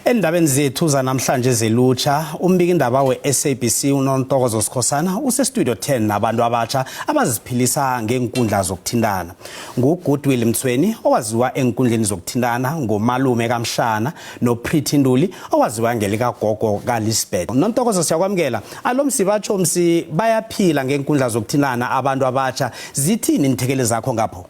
Endabeni zethu zanamhlanje zelutsha, umbikindaba we-SABC uNontokozo Sikhosana usestudio 10 nabantu abatsha abaziphilisa ngeenkundla zokuthintana. NguGoodwill Mtsweni owaziwa eenkundleni zokuthintana ngomalume kaMshana noPretty Ntuli owaziwa ngelikagogo kaLisbeth. Nontokozo, siyakwamukela. Alo msibatsho msi bayaphila ngeenkundla zokuthintana abantu abatsha. Zithini iinthekeli zakho ngapho?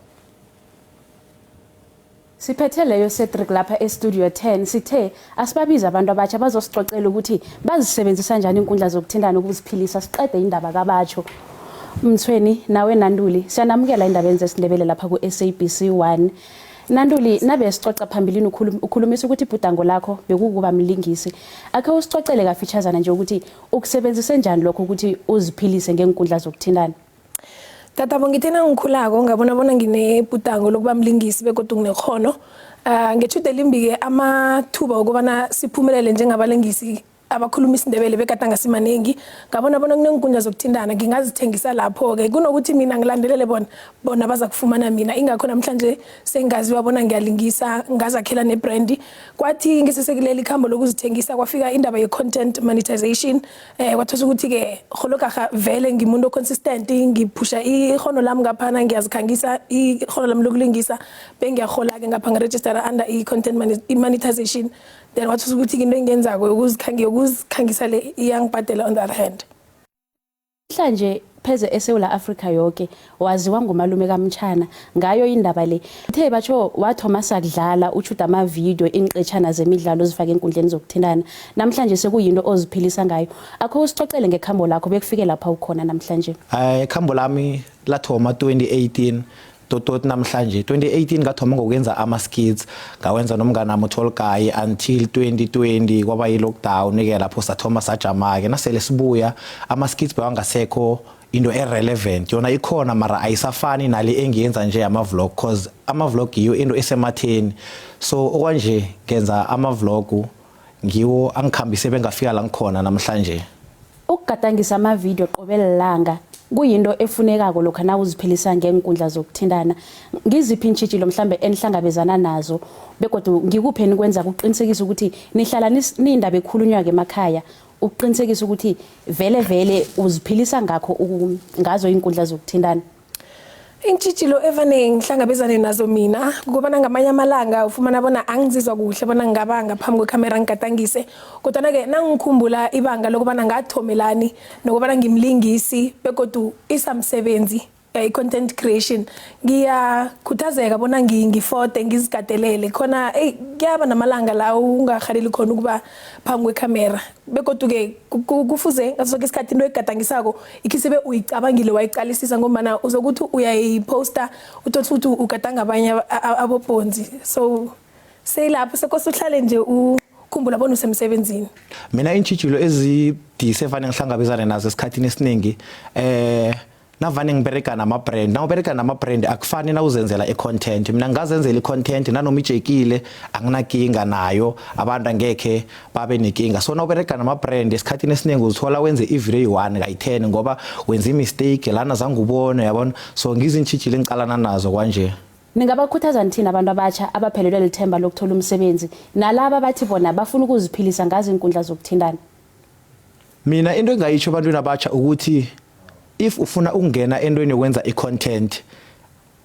Siphethe leyo Cedric lapha eStudio 10. Sithe asibabize abantu abatsha bazosicocela ukuthi bazisebenzisa njani inkundla zokuthintana ukuziphilisa, siqede indaba kabatsho. Mthweni nawe Nantuli, siyanamukela endabeni zesiNdebele lapha ku-SABC 1. Nantuli, nabe sicoca phambilini ukhulumisa ukuthi ibhudango lakho bekukuba mlingisi. Akhe usicocele kafitshazana nje ukuthi ukusebenzise njani lokho ukuthi uziphilise ngeenkundla zokuthintana. Tatabo, ngithe nangikhulako ngabona bona nginebhudango lokuba mlingisi begodu nginekghono. Ngetjhudu elimbi-ke amathuba wokubana siphumelele njengabalingisi abakhuluma isiNdebele bekade angasimanengi. Ngabona bona kuneenkundla zokuthintana ngingazithengisa lapho-ke kunokuthi mina ngilandelele bona, bona baza kufumana mina. Ingakho namhlanje sengaziwa bona ngiyalingisa, ngazakhela nebrandi. Kwathi ngisesekuleli ikhambo lokuzithengisa kwafika indaba ye-content monetization. Kwathosa ukuthi-ke rhologaga vele ngimuntu o-consistent, ngiphusha ikghono lami ngaphana, ngiyazikhangisa ikghono lami lokulingisa, bengiyahola-ke ngapha ngirejistara under i-content monetization. Then kwathosa ukuthi into engiyenzako yokuzikhangisa le iyangibhadela on the other hand. Namhlanje pheze eSewula Afrika yoke waziwa ngumalume kaMtshana ngayo indaba le. Uthe batsho wathoma sakudlala utshuda amavidiyo, iinqetshana zemidlalo ozifake enkundleni zokuthintana. Namhlanje sekuyinto oziphilisa ngayo. Akho usicocele ngekhambo lakho bekufike lapha ukhona namhlanje. Ikhambo lami lathoma 2018 totot namhlanje. 2018 ngathoma ngokwenza ama-skits, ngawenza nomngane wami uTall Guy until 2020 kwaba yi-lockdown ke, lapho sathoma sajama-ke. Nasele sibuya ama-skits bewangasekho into e-relevant, yona ikhona mara ayisafani nale engiyenza nje ama-vlog, cause ama-vlog yiyo into esematheni. So okwanje ngenza ama-vlog, ngiwo angikhambise bengafika la ngikhona namhlanje. Ukugadangisa amavidiyo qobe lilanga kuyinto efunekako lokha nawuziphilisa ngeenkundla zokuthintana. Ngiziphi iintjhijilo mhlambe enihlangabezana nazo begodu ngikuphi enikwenza kuqinisekisa ukuthi nihlala niyindaba ekhulunywako emakhaya, ukuqinisekisa ukuthi vele vele uziphilisa ngakho ngazo iinkundla zokuthintana? Iintjhijilo evane ngihlangabezane nazo mina kukobana ngamanye amalanga ufumana bona angizizwa kuhle bona ngingaba ngaphambi kwekhamera ngigadangise, kodwana-ke nangikhumbula ibanga lokubana ngathomelani nokubana ngimlingisi begodu isamsebenzi i-content creation, ngiyakhuthazeka bona ngifode ngizigadelele khona. Eyi, kuyaba namalanga la ungarhaleli khona ukuba phambi kwekhamera, begodu-ke kufuze ngaso soke isikhathi into egadangisako ikhisibe uyicabangile, wayiqalisisa, ngombana uzokuthi uyayiposta uthole ukuthi ugadanga abanye abobhonzi. So seyilapho sekose uhlale nje ukhumbula bona usemsebenzini. Mina iintjhijilo ezidise evane ngihlangabezane nazo esikhathini esiningi, navane ngiberega nama-brand. Nawuberega nama-brand akufani nawuzenzela i-content. Mina ngingazenzela i-content nanoma ijekile, anginakinga nayo, abantu angekhe babe nekinga. So nawuberega nama-brand esikhathini esiningi uzithola wenze i-video eyi-one kayi-10 ngoba wenza i-mistake lana zange ubone, yabona. So ngiziintjhijilo engicalana nazo kwanje. Ningabakhuthaza nithini abantu abatsha abaphelelwe lithemba lokuthola umsebenzi nalaba abathi bona bafuna ukuziphilisa ngazo iinkundla zokuthintana? Mina into engayitsho ebantwini abatsha ukuthi if ufuna ukungena entweni yokwenza i-content,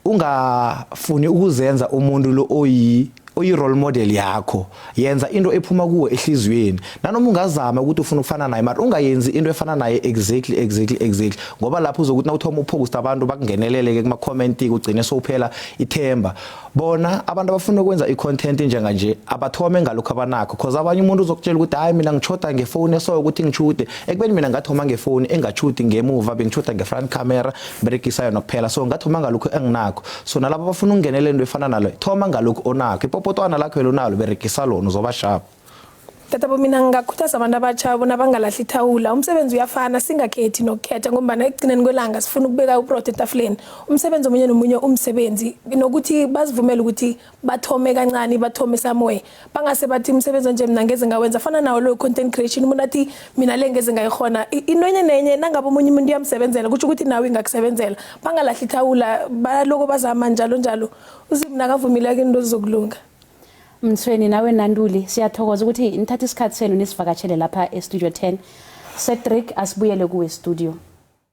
ungafuni ukuzenza umuntu lo oyi role model yakho. Yenza into ephuma kuwe ehliziyweni, nanoma ungazama ukuthi ufuna ukufana naye, mara ungayenzi into efana naye exactly, ngoba lapho uzokuthi nawuthoma upost abantu bakungenelele ke kuma comment, ugcine sowuphela ithemba. Bona abantu abafuna ukwenza i-content njenganje abathome ngalokho abanakho, cause abanye umuntu uzokutshela ukuthi hayi, mina ngishoda ngefoni eso ukuthi ngishude, ekubeni mina ngathoma ngefoni engatshudi ngemuva, bengishuda nge-front camera, beregisa yona kuphela. So ngathoma ngalokho enginakho. So nalabo abafuna ukungenela into efana nalo, thoma ngalokhu onakho, ipopotwana lakho elonalo, beregisa lona, uzoba sharp. Tatabo, mina ngingakhuthaza abantu abatsha bona bangalahli ithawula. Umsebenzi uyafana, singakhethi nokukhetha, ngombana ekugcineni kwelanga sifuna ukubeka uburotho etafuleni. Umsebenzi omunye nomunye umsebenzi, nokuthi bazivumele ukuthi bathome kancane, bathome somewhere. Bangase bathi umsebenzi onje mina ngeze ngawenza, fana nawo lo content creation. Umuntu athi mina le ngeze ngayikhona. Into enye nenye nangabe omunye umuntu uyamsebenzela, kusho ukuthi nawe ingakusebenzela. Bangalahli ithawula, baloko bazama njalo njalo. UZimu nakavumileko into zizokulunga. Mthweni, nawe Nanduli, siyathokoza ukuthi nithathe isikhathi senu nisivakatshele lapha e-Studio 10. Cedric, asibuyele kuwe studio.